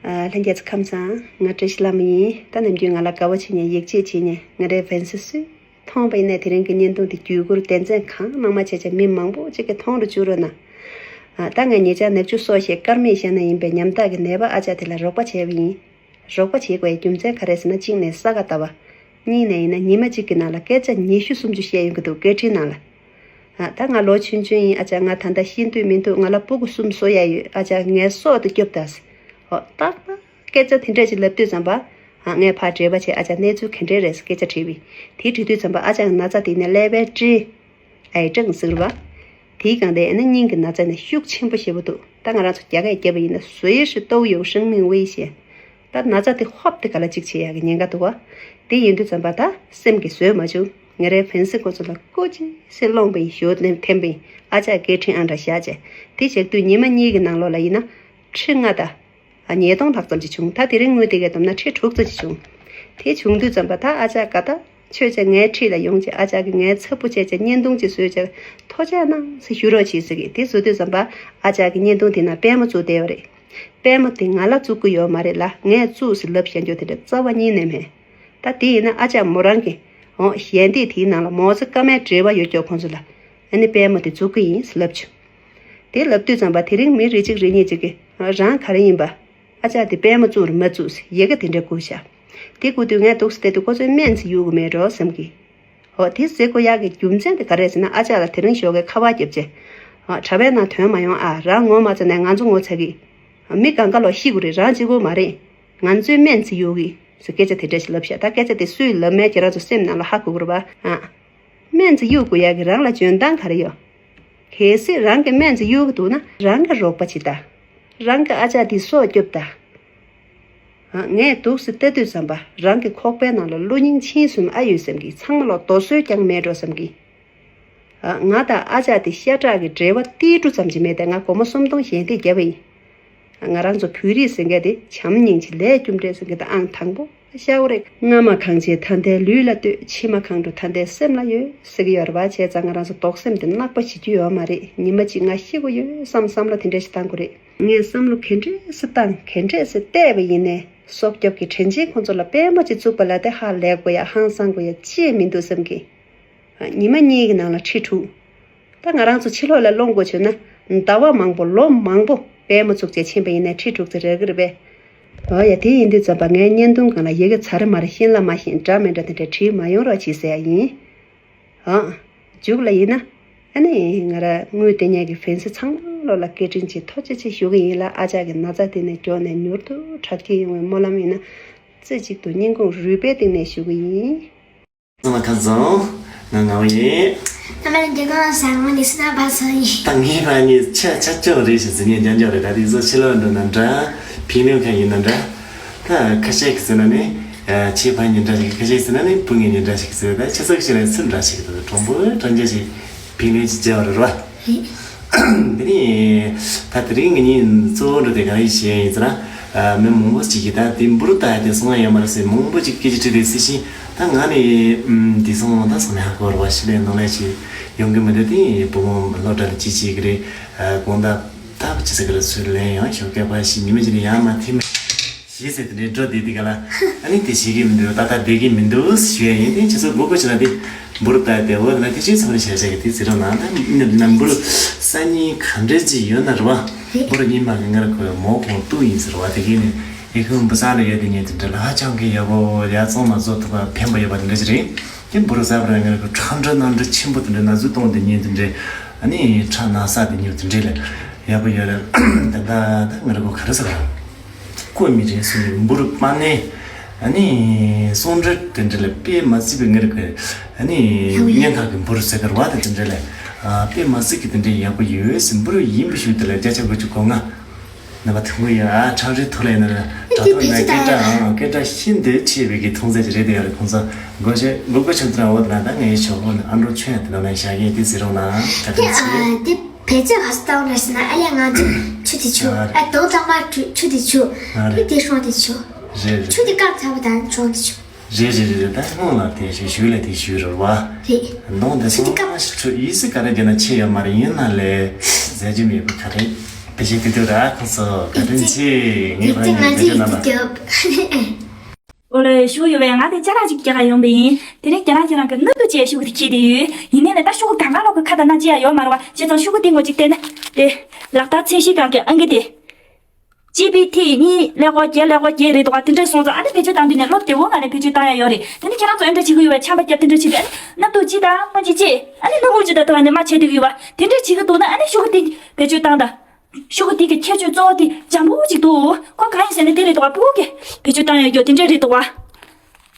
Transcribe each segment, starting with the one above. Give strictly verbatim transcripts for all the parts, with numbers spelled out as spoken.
ལྷན་རྒྱས་ཚོ་ཁམས་བཟང་། ང་བཀྲ་ཤིས་བླ་མ་ཡིན། ད་ནམ་རྒྱུན་ང་ལ་དགའ་བ་བྱེད་ཉན་ཡིད་ཆེས་བྱེད་ཉན་ང་རའི་ཝན་སི་སུས་མཐོང་བ་ཡིན་ན་དེ་རིང་གི་བརྙན་ཐུང་དེ་བརྒྱུད་བསྐུར་དོན་ཚན་གང་གནང་མ་བྱས་བྱས་མི་མང་པོ་ཅིག་གིས་མཐོང་རུ་བཅུག་རོགས་གནང་། ད་ངས་ཉེ་ཆར་ནབ་ཆུ་སོ་ཞེས་སྐར་མས་བཤད་ན་ཡིན་པའི་ཉམ་ཐག་གི་ནད་པ་ཨ་ཅག་དེ་ལ་རོགས་པ་བྱས་པ་ཡིན། རོགས་པ་བྱེད་དགོས་རྒྱུ་མཚན་ག་རེ་ཟེར་ན་གཅིག་ནས་ས་ག་ལྟ་བ། གཉིས་ནས་ཡིན་ན་ཉི་མ་གཅིག་གི་ནང་ལ་སྐད་ཆ་ཉི་ཤུ་སུམ་ཅུ་བཤད་ཡོང་གི་འདུག་སྐད་འཕྲིན་ནང་ལ། ཨ་ད་ང་ལོ་ཆུང་ཆུང་ཡིན། ཨ་ཅག་ང་ད་ལྟ་ཤི་འདུག་མི་འདུག་ང་ལ་སྤུ་གུ་གསུམ་བཟོ་ཡ་ཡོད། ཨ་ཅག་ངའི་སྲོག་དེ་སྐྱོབ་དང་། ཨོ་ཏག་ཏག་སྐད་ཆ་དེ་འདྲ་ཞིག་ལབ་དུས་ཙམ་པ། ཨ་ངས་ཕར་འབྲེལ་བ་བྱས། ཨ་ཅག་གནས་ཚུལ་ག་འདྲས་རེད་ཟེར་སྐད་ཆ་དྲིས་པས། དེ་དྲིས་དུས་ཙམ་པ་ཨ་ཅག་གི་ན་ཚ་དེ་ནས་ཀླད་པའི་སྤྲིན། ཨའི་ཀྲང་ཟེར་བ། དེའི་སྒང་དེ་ཨ་ནི་སྙིང་གི་ན་ཚ་ནི་ཤུགས་ཆེན་པོ་ཞེ་པོ་འདུག་ད་ང་རང་ཚོ་རྒྱ་སྐད་བརྒྱབ་པ་ཡིན་ན་随时都有生命危险། ད་ན་ཚ་དེ་ཧོབ་དེ་ག་ལ་གཅིག་བྱེད་ཡག་གི་ཉེན་ཁ་འདུག་བ། དེ་ཡིན་དུས་ཙམ་པ་ད་སེམས་ཀྱིས་བཟོད་མ་བྱུང་། ང་རའི་ཝན་སི་ཁོ་ཚོ་ལ་སྐུ་མཁྱེན་ཟེར་སློང་པ་ཡིན། ཞུ་འཐེན་པ་ཡིན། ཨ་ཅག་སྐད་འཕྲིན་ཨང་གྲངས་བཞག་བྱས། དེ་བཞག་དུས་ཉི་མ་གཉིས་ཀྱི་ནང་ལོགས་ལ་ཡིན་ན། ཁྲི་ལྔ་དང་། ཨ་ཉིས་སྟོང་ལྷག་ཙམ་ཅིག་བྱུང་། ད་དེ་རིང་དངུལ་དེ་གས་བསྡོམས་ན་ཁྲི་དྲུག་ཙམ་ཅིག་བྱུང་། དེ་བྱུང་དུས་ཙམ་པ་ད་ཨ་ཅག་ག་ད་ཆོས་ཅག་ངའི་འཁྲིས་ལ་ཡོང་བྱས། ཨ་ཅག་གིས་ངའི་ཚ་པོ་བྱས་བྱས་བརྙན་ཐུང་ཅིག་བཟོས་བྱས་ཐུགས་རྗེ་གནང་ཟེར་ཞུ་རོགས་བྱེད་ཟེར་གི། དེ་བཟོ་དུས་ཙམ་པ་ཨ་ཅག་གིས་བརྙན་ཐུང་དེ་ནང་པད་མ་བཙུགས་བསྡད་པ་རེད། པད་མ་དེ་ང་ལ་བཙུགས་ཀྱི་ཡོད་མ་རེད་ལ། ངས་བཙུགས་ཟེར་ལབ་བཤད་རྒྱུ་དེ་འདྲ་རྩ་བ་ཉིད་ནས་མེད། ད་དེ་ཡིན་ན་ཨ་ཅག་མོ་རང་གིས་འོང་ཞལ་འདེབས་དེའི་ནང་ལ་མོ་ཚོ་བཀའ་མོལ་འབྲེལ་བ་ཡོད་ཀྱོག་ཁོང་ཚོ་ལ། ཨ་ནི་པད་མ་དེ་བཙུགས་ཀྱི་ཡིན་ཟེར་ལབ་བྱུང་། དེ་ལབ་དུས་ཙམ་པ་དེ་རིང་མི་རེ་གཅིག་རེ་གཉིས་ཅིག་གིས་རང་ག་རེ་ཡིན་པ། ཨ་ཅག་དེ་པད་མ་བཙུགས་རེད་མ་བཙུགས་ཟེར་ཡི་གེ་དེ་འདྲ་བསྐུར་བཞག་དེ་བསྐུར་དུས་ངས་འདུག་སེ་བལྟས་དུས་ཁོ་ཚོས་སྨན་ཟིག་གཡུག་གི་མེད་འགྲོ་བསམ་གི། འོ་དེ་ཟེར་དགོས་ཡག་གི་རྒྱུ་མཚན་དེ་ག་རེ་ཟེར་ན། ཨ་ཅག་ལ་དེ་རིང་ཞོགས་ཀས་ཁ་པར་བརྒྱབ་བྱས། ཨ་དྲ་བའི་ནང་དོན་མ་ཡོང་ཨ། རང་ངོ་མ་ཚ་ནས་ང་ཚོ་ངོ་ཚ་གི། མི་གང་ག་ལོག་ཤི་དགོས་རེད། རང་གཅིག་པོ་མ་རེད། ང་ཚོས་སྨན་ཟིག་གཡུག་གི་ཟེར་སྐད་ཆ་དེ་འདྲ་ཞིག་ལབ་བཞག་ད་སྐད་ཆ་དེ་སུས་ལབ་མེད་ཁྱེད་རང་ཚོ་སེམས་ནང་ལ་ཧ་གོ་གི་རེད་པ། ཨ། སྨན་ཅིག་གཡུག་དགོས་ཡག་གི་རང་ལ་འཇོན་ཐང་ག་རེ་ཡོད། གལ་སྲིད་རང་གིས་སྨན་ཅིག་གཡུག་གི་འདུག་ན་རང་གིས་རོགས་པ་བྱེད་དང་། རང་གིས་ཨ་ཅག་འདི་སྲོག་སྐྱོབ་དང་། ཨ་ངས་འདུག་སེ་བལྟ་དུས་ཙམ་པ་རང་གི་ཁོག་པའི་ནང་ལ་གློ་སྙིང་མཆིན་གསུམ་ཨ་ཡོད་བསམ་གི། ཚང་མ་ལོག་རྡོ་སོལ་རྐྱང་མེད་འགྲོ་བསམ་གི། ཨ་ང་དང་ཨ་ཅག་དེ་ཤ་ཁྲག་གི་འབྲེལ་བ་ཏིལ་འབྲུ་ཙམ་ཅིག་མེད་དེ། ང་སྒོར་མོ་སུམ་སྟོང་ཞལ་འདེབས་བརྒྱབ་པ་ཡིན། ང་རང་ཚོ་བོད་རིགས་ཟེར་མཁན་དེ་བྱམས་སྙིང་རྗེ་ལས་རྒྱུ་འབྲས་ཟེར་མཁན་དེ་ཨང་དང་པོ་ཤ་བོ་རེད། སྔ་མ་གང་བྱས་ད་ལྟའི་ལུས་ལ་ལྟོས། ཕྱི་མ་གང་འགྲོ་ད་ལྟའི་སེམས་ལ་ཡོད་ཟེར་གི་ཡོད་རེད་པ། བྱས་ཙང་ང་རང་ཚོ་དོགས་སེམས་དེ་གནག་པོ་བྱེད་རྒྱུ་ཡོད་མ་རེད། ཉི་མ་གཅིག་ང་ཤི་དགོས་ཡོད་བསམ་བསམ་བློ་དེ་འདྲ་ཞིག་བཏང་དགོས་རེད། ངས་བསམ་བློ་ག་འདྲས་སེ་བཏང་ག་འདྲས་སེ་བལྟས་པ་ཡིན་ནའི་སྲོག་སྐྱོབ་ཀྱི་དྲིན་ཆེན་ཁོང་ཚོ་ལ་པད་མ་ཅིག་བཙུགས་པ་ལ་དེ་ཧ་ལས་དགོས་ཡ་ཧང་སང་དགོས་ཡ་ཅི་ཡང་མི་འདུག་བསམ་གི། ཉི་མ་གཉིས་ཀྱི་ནང་ལ་ཁྲི་དྲུག་ད་ང་རང་ཚོ་ཕྱི་ལོགས་ལ་སློང་དགོས་བྱུང་ན། ཟླ་བ་མང་པོ་ལོ་མང་པོ་པད་མ་བཙུགས་བྱས་ཕྱིན་པ་ཡིན་ནའི་ཁྲི་དྲུག་ཙམ་རག་གི་རེད་པས། འོ་ཡ། དེ་ཡིན་དུས་ཙམ་པ་ངའི་བརྙན་ཐུང་སྒང་ལ་ཡི་གེ་ཚར་མར་ཤེས་ལ་མ་ཤེས་འདྲ་མི་འདྲ་དེ་འདྲ་བྲིས་མ་ཡོང་རོགས་གྱིས་ཟེར་ཡ་ཡིན། ཨང་། མཇུག་ལ་ཡིན་ན། ཨ་ནི་ང་རང་དངུལ་སྟེར་མཁན་གྱི་ཝན་སི་ཚང་མ་ལོགས་ལ་བཀའ་དྲིན་ཆེ་ཐུགས་རྗེ་ཆེ་ཞུ་གི་ཡིན་ལ། ཨ་ཅག་གི་ན་ཚ་དེ་ནས་མགྱོགས་ནས་མྱུར་དུ་དྲག་སྐྱེད་ཡོང་བའི་སྨོན་ལམ་ཡིན་ན། རྩེ་གཅིག་ཏུ་སྙིང་ཁོང་རུས་པའི་གཏིང་ནས་ཞུ་གི་ཡིན། ཚང་མ་ཁམས་བཟང་། ང་ངག་དབང་ཡིན། ཨ་མ་ལགས་འདི་ག་ས་ང་ནི་སི་ན་བ་སོ་ཡིན། ད་ངའི་ཕ་ནི་ཆ་ཆ་ཅོག་རེད་ཞེས་ཟེར་ཉན་རྒྱང་འཇོག་རེད། ད་དེ་ཚོ་ཕྱི་ལོགས་འགྲོ་ན་འདྲ། ཕིང་ལོན་ཁ་ཡིན་ན་འདྲ། ད་ཁ་ཤས་ཀྱིས་ཟེར་ན་ནི་ཆེ་ཕ་ཉིན་འདྲ་ཞིག་ཁ་ཤས་ཀྱིས་ཟེར་ན་ནི་བུ་ངའི་ཉིན་འདྲ་ཞིག་ཟེར། ད་ཆ་ཚང་ཞིག་ལ་སུ་འདྲ་ཞིག་ད་གྲོང་པོའི་འདྲ་འདྲ་ཞིག་ཕིང་ལོན་ཅིག་བྱས་པ་རེད་བ། དེ་ནི་ད་དེ་རིང་ངེད་གཉིས་གཙོ་བོ་འགྲོ་དེ་ག་རེ་བཤད་ཡིན་ཟེར་ན། མི་མང་པོ་ཅིག་གིས་ད་དེ་འབུར་བཏགས་དེ་སོང་ཡ་ཡོད་མ་རེད་ཟེར་མང་པོ་ཅིག་སྐད་ཆ་དྲིས་དེ་སྲིད་ཤིང་། ད་ང་ནི་དེ་སོང་ད་སོང་ནས་ཧ་གོ་ར་བ་ཤི་ལས་ནང་ལས་ཅིག་ཡོང་གི་མི་འདུག་དེ་བུ་མོ་སློབ་གྲྭ་ལ་ཅི་བྱེད་ཀྱི་རེད། དགོང་དག་ད་ཅི་ཟེར་གི་རེད། ཚུར་ལན་ཡང་ཞོགས་སྐད་པ་ཞིག་ཉི་མ་ཅིག་ནས་ཡང་མ་ཐིམ། ཞེས་ཟེར་དེ་འདྲའི་འགྲོ་བསྡད་དེ་ག་ལ། ཨ་ནི་དེ་བྱེད་ཀྱི་མི་འདུག་ད་ལྟ་བསྡད་ཀྱི་མི་འདུག་ཞུ་ཡ་ཡིན། དེ་ཁྱེད་ཚོ་མགོ་སྐོར་བྱས་ན་དེ་འབུར་བཏགས་དེ་འོ་ན་དེ་ཅི་ཚང་མས་བྱ་བྱ་གི་དེ་ཟེར་རོགས་གནང་། ད་ནམ་འབུར་ས་ཉིན་ག་འདྲས་ཅིག་ཡོད་ན་རེད་བ། འབུར་ཉིན་མ་གི་ངར་ཁོས་མོ་ཁོང་ཏུ་ཡིན་ཟེར་བ་དེ་གི་ནི་ཨི་ཁུང་འབུ་ས་ལ་ཡོད་དེ་ཉིན་དེ་འདྲ་ལ་ཧ་ཅང་གི་ཡག་པོ་ཡ་ཚང་མ་བཟོ་ཐུབ་པ་ཕན་པོ་ཡོད་པ་དེ་འདྲ་ཞིག་རེད། དེ་འབུར་ཟ་བར་ངར་ཁོ་ཁྲག་འདྲ་ནང་འདྲ་ཆེན་པོ་དེ་འདྲ་ན་ཟུག་གཏོང་དེ་ཉིན་དེ་འདྲ་ཨ་ནི་ཁྲག་ན་ས་དེ་ཉིན་དེ་འདྲ་ལ་ཡག་པོ་ཡོད་རེད། ད་ད་ད་ངར་ཁོ་ག་རེ་ཟེར་བ། བཀོད་མི་རེད་གསུངས་ནས་འབུར་སྤར་ནས་ཨ་ནི་གསུང་འདྲ་དེ་འདྲ་ལ་དཔེ་མ་སྲིད་པའི་ངེར་གི་ཨ་ནི་ཡག་པོ་ཡོད། སྙན་ཁག་གི་འབུར་ཟེར་གར་བ་དང་དེ་འདྲ་ལ་ཨ་དཔེ་མ་སྲིད་ཀྱི་དེ་འདྲ་ཡག་པོ་ཡོད་ཟེར། འབུར་ཡིན་པའི་ཤུགས་དེ་ལ་བརྒྱ་ཆ་དགུ་བཅུ་གོ་ལྔ་ནང་པ་ཐུང་གི་ཡོད། ཨ་ཁྲག་རིལ་ཐུག་ལ་ཡིན་ན་ལ་དྲ་ཐོག་ན་སྐད་གྲགས་ཨང་སྐད་གྲགས་ཤིན་ཏུ་ཆེ་བའི་གི་ཐུང་ཚད་ཅིག་རེད། དེ་ཡ་ལ་ཁོང་ཚོ་སྒོ་ཆེ་སྒོ་སྒོ་ཆེན་ཐུ་ར་འོ་དེ་ན་ད་ངའི་ཞོགས་པོ་ནས་ཨ་འགྲོ་ཆོས་ཡ་དེ་ལ་ན་བཞག་གི་དེ་ཟེར་རོགས་ན་ད་དེ་ཚེ། ཨ་དེ། བེད་སྤྱོད་ག་ཚོད་བཏང་རེད་ཟེར་ན། ཨ་ལས་ང་ཚོ་ཆུ་དེ་ཆུ། ཨ་དོང་ཚང་མ་ཆུ་ཆུ་དེ་ཆུ། ཨ་རེད། དེ་དེ་སྲུང་དེ་ཆུ། རེད་རེད། ཆུ་དེ་བཀག་ཚར་བ་དང་སྲུང་དེ་ཆུ། རེད་རེད་རེད་རེད། ད་སྔོན་ལ་དེ་ཞུ་ཞུ་ལས་དེ་ཞུ་རེད་བ། རེད། དོང་དེ་ཆུ་དེ་སྲུང་བཀག་ཆུ་ཡིད་སྲིད་ག་རེ་བྱས་ན་ཆེ་ཡོད་མ་རེད། ཡིན་ན་ལས་ཟ་རྒྱུ་མེད་པ་ག་རེད། བཀྲ་ཤིས་བདེ་ལེགས་ར། ཁོང་ཚོ་བཀའ་དྲིན་ཆེ། ངས་ཕ་ཡིན་བཀའ་དྲིན་གནང་ལ། ཨོ་ལེ། ཤུ་ཡོད་པས། ང་དེ་ཅ་ལག་ཅིག་རྒྱག་ག་ཡོང་པ་ཡིན། དེ་ནས་ཁྱེད་རང་ཁྱེད་རང་གི་སྣབས་དུ་ཅེས་ཤུ་གུ་དེ་ཁྱེར་དེ་ཡོད། ཡིན་ནའི་ད་ཤུ་གུ་གང་ག་ལོག་གི་ཁ་དང་སྣ་ཅི་ཡ་ཡོད་མ་རེད་བ། བྱས་ཙང་ཤུ་གུ་དེ་ངོ་ཅིག་བལྟས་ན། དེ་ལག་བསྟར་ཚད་གཞི་སྒང་གི་ཨང་ཀི་དེ། ཅི་བི་ཐི་གཉིས་ཀླད་ཀོར་བརྒྱད་ཀླད་ཀོར་བརྒྱད་རེད་འདུག་བ། དེ་འདྲས་སོང་ཙང་ཨ་ནི་བེད་སྤྱོད་བཏང་དུས་ནས་སློབ་བདེ་བོ་ངང་ནས་བེད་སྤྱོད་བཏང་ཡ་ཡོད་རེད། དེ་ནི་ཁྱེད་རང་ཚོ་ཨེ་འདྲས་བྱེད་ཀྱི་ཡོད་པས། ཆམ་པ་བརྒྱབ་དེ་འདྲས་བྱེད་དུས་ཨ་ནི་སྣབས་དུ་ཅི་དང་སྔོན་ཅི་ཅི་ཨ་ནི་སྣབས་རུལ་ཅི་དང་དུ་བ་ནས་མ་བྱེད་དུས་ཡོད་པ། དེ་འདྲས་བྱེད་ཀྱི་འདུག་ན་ཨ་ནི་ཤུ་གུ་དེ་བེད་སྤྱོད་བཏང་དང་། ཤོག་གུ་དེ་གི་ཁྱད་ཆོས་གཙོ་བོ་དེ་འཇམ་པོ་ཅིག་འདུག་ཁོ་གང་ཡིན་ཟེར་ན་དེ་རེད་འདུག་བ། སྤུ་གུ་གི་བེད་སྤྱོད་བཏང་ཡོད་རྒྱུ་དེ་འདྲས་རེད་འདུག་བ།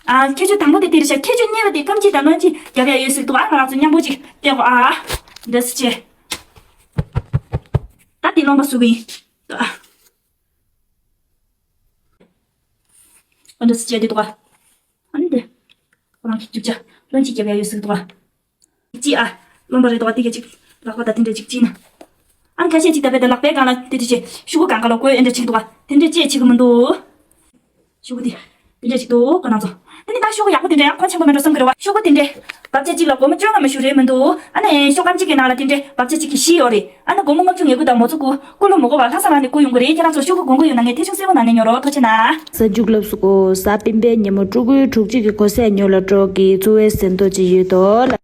ཨ། ཁྱད་ཆོས་དང་པོ་དེ་དེ་རེད་ཤག་ཁྱད་ཆོས་གཉིས་པ་དེ་སྐམ་ལྕགས་དང་སྣོན་ལྕགས་རྒྱབ་ཡ་ཡོད་ཟེར་འདུག་ཨ་ང་རང་ཚོ་མཉམ་པོ་ཅིག་བལྟས་གོ་ཨ། འདི་སུ་བྱེད། ད་དེ་རློན་པ་བཟོ་གི་ཡིན། ཨ་འདི་སུ་བྱེད་དེ་འདུག་ཨ། ཨ་ནི་དེ། ཁོ་རང་གི་རྒྱུ་ཆ་སྣོན་ལྕགས་རྒྱབ་ཡ་ཡོད་ཟེར་འདུག་ཨ། ཅི་ཨ། རློན་པ་རེད་འདུག་ཨ། དེ་ག་ཅིག་ལག་པ་དང་དེ་འདྲ་ཅིག་ཅི་ན། ཨ་ཁ་ཤས་ཅིག་ད་བས་ད་ལག་པའི་སྒང་ལ་དེ་དེ་བྱེད་ཤུ་གུ་སྒང་ག་ལ་བཀོལ་ཨེ་འདྲ་ཅིག་འདུག་ཨ། དེ་འདྲ་ཅི་བྱེད་གི་མི་འདུག་ཤུ་གུ་དེ། དེ་འདྲ་ཞིག་འདུག་ཁོ་རང་ཚོ། དེ་ནི་ད་ཤུ་གུ་ཡག་པོ་དེ་འདྲ་ཡང་མཁོ་ཆེན་པོ་མེད་འགྲོ་བསམ་གི་རེད་བ། ཤུ་གུ་དེ་འདྲ། བབ་ཆ་གཅིག་ལ་སྒོར་མོ་བཅོ་ལྔ་མ་ཞུ་རེད་མི་འདུག་ཨ་ནི་ཤོག་སྒམ་གཅིག་གི་ནང་ལ་དེ་འདྲ་བབ་ཆ་གཅིག་གི་བཞི་ཡོད་རེད། ཨ་ནི་སྒོར་མོ་ལྔ་བཅུ་ང་དགུ་དང་མོ་ཚོ་ཀུ་ཀུ་ལོ་མི་དགོས་པ་ལྷ་ས་རང་ནས་བསྐུར་ཡོང་གི་རེད། ཁྱེད་རང་ཚོ་ཤུ་གུ་དགོས་མཁོ་ཡོད་ན་ངས་ཐེ་ཆུང་གསལ་པོ་གནང་ནས་ཉོ་རོགས། ཐུགས་རྗེ་གནང་། གཟའ་མཇུག་ལབ་སོ་ཀོ། གཟའ་སྤེན་པའི་ཉིན་མོ་ཕྲུ་གུའི་དྲུག་གཅིག་གི་གོ་ས་ཉོ་ལ་འགྲོ་གི་འཚོ་བའི་ཟིན་ཐོ་ཅིག་ཡོད་དོ་ལ།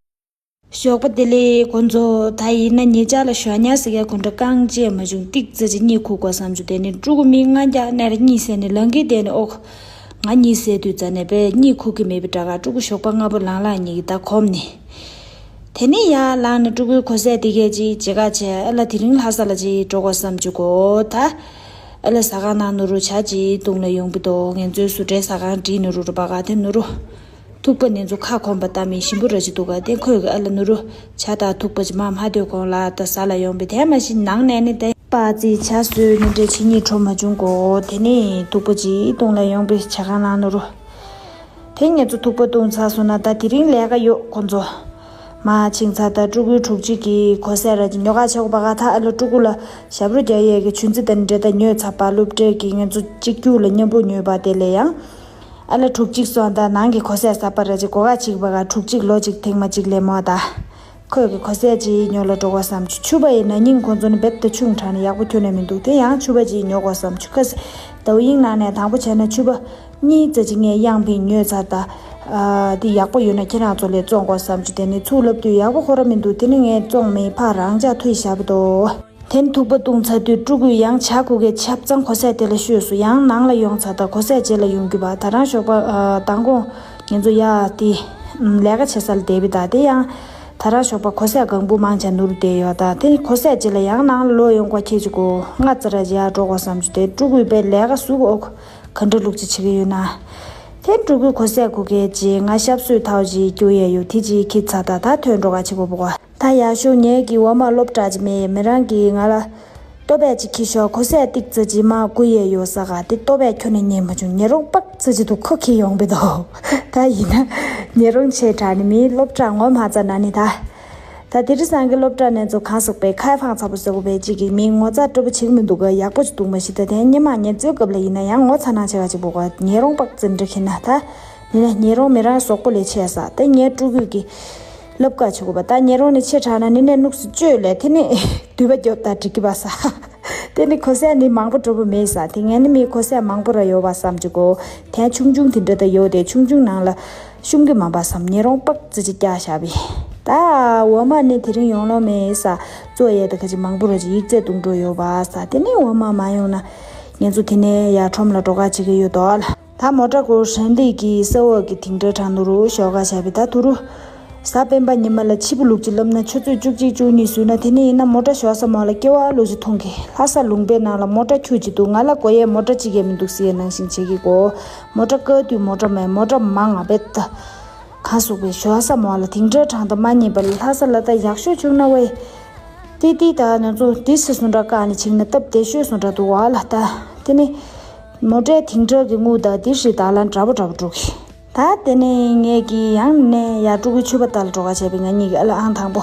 ཞོགས་པ་བདེ་ལེགས་ཁོང་ཚོ། ད་ཡིན་ན་ཉེ་ཆར་ལ་ཞོགས་ཉལ་ཟེར་མཁན་ཁོང་ཁྲོ་རྐང་རྗེས་མ་བྱུང་ཏིག་ཙི་ཅིག་གཉིད་ཁུག་གོ་བསམ་བྱུང་། དེ་ནས་ཕྲུ་གུ་མི་ལྔ་བརྒྱ་ནས་གཉིད་སད་ནས་ལངས་ཀྱི་བསྡད་ནས་ཨོ། ང་གཉིད་སད་དུས་ཙ་ནས་པས་གཉིད་ཁུག་གི་མེད་པའི་དྲ་ག་ཕྲུ་གུ་ཞོགས་པ་སྔ་པོ་ལངས་ལངས་གཉིད་ཀྱི་ད་གོམས་ནས། དེ་ནས་ཡར་ལངས་ནས་ཕྲུ་གུའི་གོ་ས་དེ་གས་ཅིག་བྱེད་ག་བྱས། ཨ་ལ་དེ་རིང་ལྷ་ས་ལ་ཅིག་འགྲོ་དགོས་བསམ་བྱུང་གོ། ད་ཨ་ལ་ཟ་ཁང་ནང་ནུ་རུ་ཇ་ཅིག་བཏུང་ལ་ཡོང་གི་འདུག་ངེད་ཚོའི་ཟུར་འདྲའི་ཟ་ཁང་བྲིས་ནུ་རུ་རུ་པ་ག་དེ་ནུ་རུ། ཐུག་པ་ནི་ཚོ་ཁ་ཁོམ་པ་ལྟ་མི་ཞིམ་པོ་ར་ཅིག་འདུག་ག་དེ་ཁོས་གི་ཨ་ལ་ནུ་རུ་ཇ་དང་ཐུག་པ་ཅིག་མ་མ་སྡོད་གོང་ལ་ད་ཟ་ལ་ཡོང་པས། དེ་མ་གཞི་ནང་ནས་ནི་དེ་པ་ཅིག་ཇ་བཟོས་ནི་འདྲ་ཅིག་གཉིད་ཁྲོ་མ་བྱུང་གོ། དེ་ནས་ཐུག་པ་ཅིག་བཏུང་ལ་ཡོང་པས་ཇ་ཁང་ནང་ནུ་རུ། དེ་ངེད་ཚོ་ཐུག་པ་བཏུང་ཚར་སོང་ན་ད་དེ་རིང་ལས་ཀ་ཡོད་ཁོ་ཚོ། མ་ཕྱིན་ཚར་ད་ཕྲུ་གུའི་དྲུག་གཅིག་གི་གོ་ས་ར་ཅིག་ཉོ་ག་ཆག་པ་ག་ད་ཨ་ལ་ཕྲུ་གུ་ལ་ཞབས་བྲོ་རྒྱག་ཡས་ཀྱི་ཆུ་འཛི་དང་འདྲེ་ད་ཉོས་ཚར་པ་སློབ་གྲྭའི་གི་ངེད་ཚོ་གཅིག་རྒྱུགས་ལ་མཉམ་པོ་ཉོས་པ་དེ་ལས་ཡང་། ཨ་ལ་དྲུག་གཅིག་སོང་ད་ནང་གི་གོ་ས་གསར་པ་ར་ཅིག་གོ་ག་ཅིག་པ་ག་དྲུག་གཅིག་ལོ་གཅིག་ཐེངས་མ་གཅིག་ལས་མོ་ད། ཁོས་གི་གོ་ས་ཅིག་ཉོ་ལ་འགྲོ་གོ་བསམ་བྱུང་། ཕྱུ་པ་ཡི་ན་ནིང་ཁོ་ཚོ་ནི་རྦད་དེ་ཆུང་དྲགས་ནས་ཡག་པོ་ཁྱོན་ནས་མི་འདུག་དེ་ཡང་ཕྱུ་པ་ཅིག་ཉོ་གོ་བསམ་བྱུང་། ཁ་སི་ཏའུ་དབྱིང་ནང་ནས་དང་པོ་བྱས་ན་ཕྱུ་པ་གཉིས་ཙམ་ཅིག་ངས་གཡང་ཕིང་ཉོས་ཚར་ད། ཨ། དེ་ཡག་པོ་ཡོད་ན་ཁྱེད་རང་ཚོ་ལ་བཙོང་གོ་བསམ་བྱུང་། དེ་ནི་ཚུར་ལབ་དུས་ཡག་པོ་ཁོ་ར་མི་འདུག་དེ་ནི་ངས་བཙོང་མེད་ཕར་རང་འཇགས་ཐུག་བཞག་པ་དོ། དེ་ནི་ཐུག་པ་བཏུང་ཚར་དུས་ཕྲུ་གུས་ཡང་ཇ་ཁུག་གའི་ཆབ་གཙང་གོ་ས་དེ་ལ་བཤོས་སོང་། ཡང་ནང་ལ་ཡོང་ཚར་ད་གོ་ས་རྗེས་ལ་ཡོང་རྒྱུ་བ་ད་རང་ཞོགས་པ་ཨ། མདང་དགོང་ངེད་ཚོ་ཡ་དེ་ལས་ཀ་བྱེད་ས་ལ་བསྡད་པའི་ད་དེ་ཡང་། ད་རང་ཞོགས་པ་གོ་ས་གང་བུ་མང་ཆ་ནུར་བསྡད་ཡོད་ད། དེ་ནི་གོ་ས་རྗེས་ལ་ཡང་ནང་ལ་ལོག་ཡོང་དགོས་ཁྱེད་ཅིག་གོ། ང་ཙི་ར་ཇི་ཡར་འགྲོ་དགོས་བསམ་བྱུང་། དེ་ཕྲུ་གུས་པའི་ལས་ཀ་ཟུག་ཨོ་ག་འདྲ་ལུག་ཅིག་བྱེད་ཀྱི་ཡོད་ན། དེ་ཕྲུ་གུའི་གོ་ས་གུ་གའི་རྗེས་ང་ཤབ་སོས་ཐའོ་ཅིག་སྐྱུར་ཡས་ཡོད་དེ་ཅིག་ཁྱི་ཚ་ད་ད་ཐོན་འགྲོ་ག་ཆེ་པོ་པོ་ག་ད་ཡར་ཤོག་ངེད་ཀྱི་འོ་མ་སློབ་གྲྭ་ཅིག་མེད་མི་རང་གིས་ང་ལ། ལྟོ་ཕད་ཅིག་ཁྱེར་ཤོག་གོ་ས་ཏིག་ཙི་ཅིག་མར་བསྐུར་ཡས་ཡོད་ས་ག་དེ་ལྟོ་ཕད་ཁྱོན་ནས་ཉན་མ་བྱུང་། ཉལ་རུང་པག་ཙི་ཅིག་འདུག་ཁོ་ཁྱེར་ཡོང་པས་དོ། ད་ཡིན་ན་ཉལ་རུང་ཆེ་དྲགས་ནས་མིའི་སློབ་གྲྭ་ངོ་མ་ཚ་ན་ནི་ད། ད་དེ་རིང་སང་གི་སློབ་གྲྭ་ནས་ཚོ་གང་ཟུག་པའི་ཁ་ཕང་ཚ་པོ་ཟེར་གོ་པའི་ཅིག་གི་མིའི་ངོ་ཚ་སྤྲོ་པོ་བྱེད་ཀྱི་མི་འདུག་ག་ཡག་པོ་ཅིག་འདུག་མ་ཤི་ད་དེ་ཉི་མ་ཉལ་ཚོའི་སྐབས་ལ་ཡིན་ན་ཡང་ངོ་ཚ་ནང་ཆེ་ག་ཅིག་པོ་ག་ཉལ་རུང་པག་ཙི་འདྲ་ཁྱེར་ན་ད། ཡིན་ན་ཉལ་རུང་མི་རང་གཟུགས་པོ་ལས་ཆེ་ས་ད་ངའི་ཕྲུ་གུས་ཀྱི། སློབ་ཁ་ཆུ་གུ་པ་ད་ཉེ་རོང་ནི་ཆེ་དྲགས་ན་ནི་ནས་ནུག་སུ་བཅོས་ལས་དེ་ནི་དུས་པ་རྒྱོབ་ད་འགྲིག་གི་པ་ས། དེ་ནི་གོ་ས་ནི་མང་པོ་འགྲོ་པོ་མེད་ས་དེ་ངས་ནི་མི་གོ་ས་མང་པོ་ར་ཡོད་པ་བསམ་གྱི་གོ། དེ་ཆུང་ཆུང་དེ་འདྲ་ད་ཡོད་དེ་ཆུང་ཆུང་ནང་ལ་ཤུམ་གི་མང་པ་བསམ་ཉེ་རོང་པག་ཙི་ཅི་བཀྱག་བཞག་པས། ད་འོ་མ་ནི་དེ་རིང་ཡོང་ལོ་མེད་ས་བཙོ་ཡས་ད་ཁ་ཅི་མང་པོ་ར་ཅི་ཡིག་ཚད་བཏུང་འགྲོ་ཡོད་པ་ས་དེ་ནི་འོ་མ་མ་ཡོང་ན་ངེད་ཚོ་དེ་ནས་ཡར་ཁྲོམ་ལ་འགྲོ་ག་བྱེད་ཀྱི་ཡོད་དོ་ལ། ད་མོ་ཊ་གོ་ཧྲན་ལི་གི་ས་འོག་གི་དིང་ཏྲ་གྲང་ནུ་རུ་ཞོག་ག་བྱ་བི་ད་དུ་རུ། གཟའ་སྤེན་པ་ཉི་མ་ལ་ཕྱི་པོ་ལུག་ཅི་ལབ་ན་ཆུ་ཚོད་བཅུ་གཅིག་བཅུ་གཉིས་ཟུས་ན་དེ་ནས་ཡིན་ན་མོ་ཊ་ཞོག་ས་མོ་ལ་སྐྱེ་བ་ལུག་ཅི་ཐུང་གི་ལྷ་ས་ལུང་པའི་ནང་ལ་མོ་ཊ་ཁྱུ་ཅི་འདུག་ང་ལ་གོ་ཡས་མོ་ཊ་ཅི་གས་མི་འདུག་སི་ཡས་ནང་བཞིན་བྱེད་ཀྱི་གོ། མོ་ཊ་བཀག་དུས་མོ་ཊ་མེད་མོ་ཊ་མང་ང་བེད་ད། གང་སུག་པའི་ཞོག་ས་མོ་ལ་དིང་ཏྲ་གྲང་ད་མ་ཉེས་པ་ལ་ལྷ་ས་ལ་ད་ཡག་ཤོས་བྱུང་ན་ཝེ། ཏི་ཏི་ད་ང་ཚོ་ཏི་སི་སུ་འདྲ་བཀག་ནས་ཆིག་ན་སྟབས་བདེ་ཤོས་སུ་འདྲ་འདུག་བ་ལ་ད། དེ་ནི། མོ་ཊའི་དིང་ཏྲ་གི་དངུལ་དང་དེ་ཧྲི་ད་ལན་འདྲ་པོ་འདྲ་པོ་འགྲོ་གི། ད་དེ་ནས་ངས་ཀྱི་ཡང་ནས་ཡར་ཕྲུ་གུ་ཕྱུ་པ་ལྟ་ལ་འགྲོ་ག་བྱས་པའི་ང་གཉིས་ཀྱི་ཨ་ལ་ཨང་དང་པོ།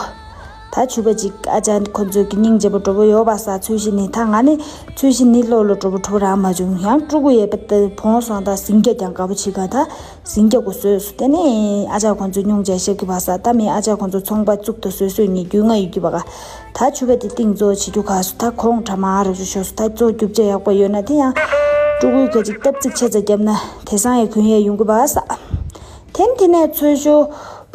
ད་ཕྱུ་པ་ཅིག་ཨ་ཅག་ཁོ་ཚོའི་གི་སྙིང་རྗེ་པོ་འགྲོ་པོ་ཡོད་པ་ས། ཚུལ་བཞིན་ནི་ད་ང་ནི་ཚུལ་བཞིན་ནི་བློ་ལ་འགྲོ་པོ་འགྲོ་རང་མ་བྱུང་། ཡང་ཕྲུ་གུ་ཡས་པ་ད་བོང་སོང་ད་ཟིང་རྒྱ་ཀྱང་དགའ་པོ་བྱེད་ག་ད་ཟིང་རྒྱ་གོ་བཟོས་སོ། དེ་ནི་ཨ་ཅག་ཁོ་ཚོའི་སྙུང་རྗེ་ཤེས་གི་བ་ས། ད་མི་ཨ་ཅག་ཁོ་ཚོ་ཚོང་པ་བཙུགས་ད་བཟོས་བཟོས་ནི་རྒྱུས་ང་ཡོད་གི་བ་ག་ད་ཕྱུ་པ་དེ་གཏིང་གཙོ་བྱེད་རྒྱུ་ག་སོ། ད་གོང་དྲ་མ་རབ་ཞུ་ཤོག་སོ། ད་གཙོ་རྒྱུ་ཆ་ཡག་པོ་ཡོད་ན་དེ་ཡང་ཕྲུ་གུའི་ཁ་ཅིག་སྟབས་ཚིག་ཆེ་ཙམ་བརྒྱབ་ན་དེ་སང་ཡང་གུན་ཡས་ཡོང་གི་བ་ས། དེ་ནི་དེ་ནས་ཚོས་ཞོ་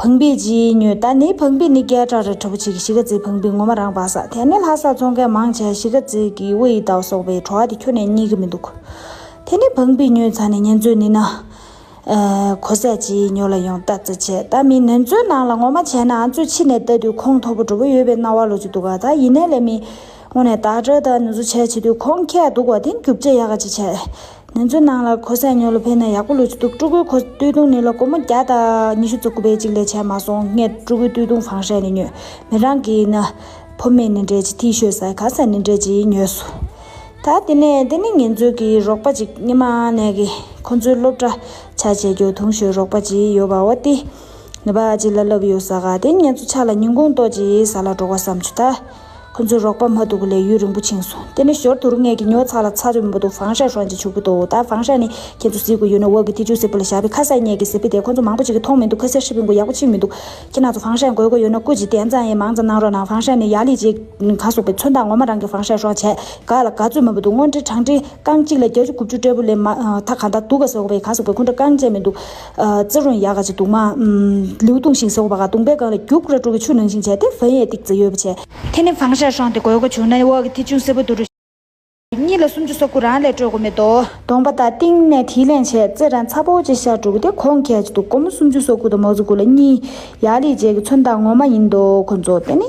བང་པི་ཅིག་ཉོས། ད་ནི་བང་པི་ནི་སྐད་གྲགས་རེད། འདྲ་པོ་ཅིག་གི་གཞིས་ཀ་རྩེའི་བང་པི་ངོ་མ་རང་པ་ས། དེ་ནི་ལྷ་སར་ཚོང་མཁན་མང་ཆེ་གཞིས་ཀ་རྩེ་གི་དབུ་ཡི་ལྟ་བ་སོགས་པའི་བྲོ་བ་དེ་ཁྱོན་ནས་རྙེད་གི་མི་འདུག་དེ་ནི་བང་པི་ཉོས་ཚར་ནས་ཉེན་ཚོས་ནི་ན། ཨ། གོ་ས་ཅིག་ཉོ་ལ་ཡོང་ལྟ་ཙི་བྱས། ད་མི་ནེ་ཙོའི་ནང་ལ་ངོ་མ་བྱས་ན་ཨ་ཙོ་ཕྱི་ནས་ལྟ་དུས་ཁོང་མཐོ་པོ་འགྲོ་པོ་ཡོད་པའི་སྣང་བ་ལོ་ཅིག་འདུག་ག་ད་ཡིན་ནའི་ལས་མི་དངོས་གནས་ད་དྲག་ད་ནེ་ཙོ་བྱས་བྱེད་དུས་ཁོང་ཁྱད་འདུག་ག་དེ་རྒྱུ་ཆ་ཡག་ག་ཅིག་བྱས། ནེ་ཙོའི་ནང་ལ་གོ་ས་ཉོ་ལ་ཕེབས་ན་ཡག་པོ་ལོ་ཅིག་འདུག་ཕྲུ་གུའི་གོ་སྟོད་ཐུང་ནི་ལ་སྒོར་མོ་བརྒྱ་དང་ཉི་ཤུ་རྩ་དགུ་པའི་ཅིག་ལས་བྱས་མ་སོང་། ངས་ཕྲུ་གུའི་སྟོད་ཐུང་བང་ཤ་ནི་ཉོས། མི་རང་གི་ན། ཕོ་མེ་ནི་འདྲས་ཅིག་ཐི་ཤོད་ཟ་ག་ས་ནི་འདྲས་ཅིག་ཉོས་སོ། ད་དེ་ནས་དེ་ནི་ངེད་ཚོའི་གི་རོགས་པ་ཅིག་སྔོན་མ་ནས་གི་ཁོ་ཚོའི་སློབ་གྲྭ་ཆ་བྱེད་རྒྱུ་དུང་ཞོའི་རོགས་པ་ཅིག་ཡོད་པ་འོ་དེ། ནི་པ་ཅིག་ལ་ལབ་ཡོད་ས་ག་དེ་ངེད་ཚོ་ཆ་ལ་ཉིན་གུང་ལྟོ་ཅིག་ཟ་ལ་འགྲོ་ག་བསམ་བྱུང་ད། ཁོ་ཚོའི་རོགས་པ་མ་ཐུག་གི་ལས་ཡུན་རིང་པོ་ཕྱིན་སོང་། དེ་ནི་ཞོར་དུ་རུ་ངས་གི་ཉོ་ཚ་ལ་ཚ་རུ་མི་འདུག་བང་ཤ་ཧྲོན་ཅིག་ཆུག་པོ་འདུག་ད་བང་ཤ་ནི་ཁྱེད་ཚོ་གཟིགས་དགོས་ཡོད་ན་འོག་གི་ཐི་ཆུ་སེར་པོ་ལ་བཞག་པའི་ཁ་ས་ཉལ་གི་སེར་པོ་དེ་ཁོ་ཚོ་མང་པོ་ཅིག་གི་མཐོང་མི་འདུག་ཁ་ས་ཧྲི་པིན་གོ་ཡག་པོ་ཕྱིན་མི་འདུག་ཁྱེད་རང་ཚོ་བང་ཤ་དགོས་དགོས་ཡོད་ན་སྐུ་མཁྱེན་དེ་ཙང་ཡང་མང་ཙམ་གནང་རོགས་གནང་། བང་ཤ་ནི་ཡ་ལི་ཅིག་ག་སོགས་པའི་ཚོན་མདངས་ངོ་མ་རང་གི་བང་ཤ་ཧྲོན་བྱས་ག་ལ་ག་ཚོད་མ་བུ་འདུག་སྔོན་འདྲི་གྲང་འདྲི་རྐང་གཅིག་ལ་བརྒྱད་ཅུ་དགུ་བཅུ་སྤྲད་པོ་ལས་མ་ད་ག་ད་འདུག་ག་ཟེར་བའི་ག་སོགས་པའི་ཁོང་ཁྲོ་རྐང་བཅད་མི་འདུག་རྩི་རུང་ཡག་ག་ཅིག་འདུག་མ་ལིའུ་ཏུང་ཤིང་ཟེར་བ་ག་གདོང་པའི་སྒང་ལ་རྒྱུག་ར་འགྲོ་གི་ཆུ་ནང་བཞིན་བྱས་ཏེ་བན་ཡས་ཏིག་ཙི་ཡོད་པ་བྱས། དེ་ནི་བང་ཤ་ཧྲོན་དེ་དགོས་དགོས་བྱུང་ན་འོག་གི་ཐི་ཆུ་སེར་པོ་འདུག་རུ། གཉིས་ལ་སུམ་ཅུ་སོ་དགུ་རང་ལས་སྤྲོད་དགོས་མེད་དོ། གདོང་པ་དང་སྟེང་ནས་དེའི་ལན་བྱས་རྩེ་རང་ཚ་པོ་ཅིག་ཤར་འགྲོ་གི་དེ་གོང་ཁྱད་ཅིག་འདུག་སྒོར་མོ་སུམ་ཅུ་སོ་དགུ་དང་མ་ཟུག་གུ་ལ་གཉིས་ཡ་ལི་བྱས་ཀྱི་ཚོན་མདངས་ངོ་མ་ཡིན་འདུག་ཁོ་ཚོ་དེ་ནི་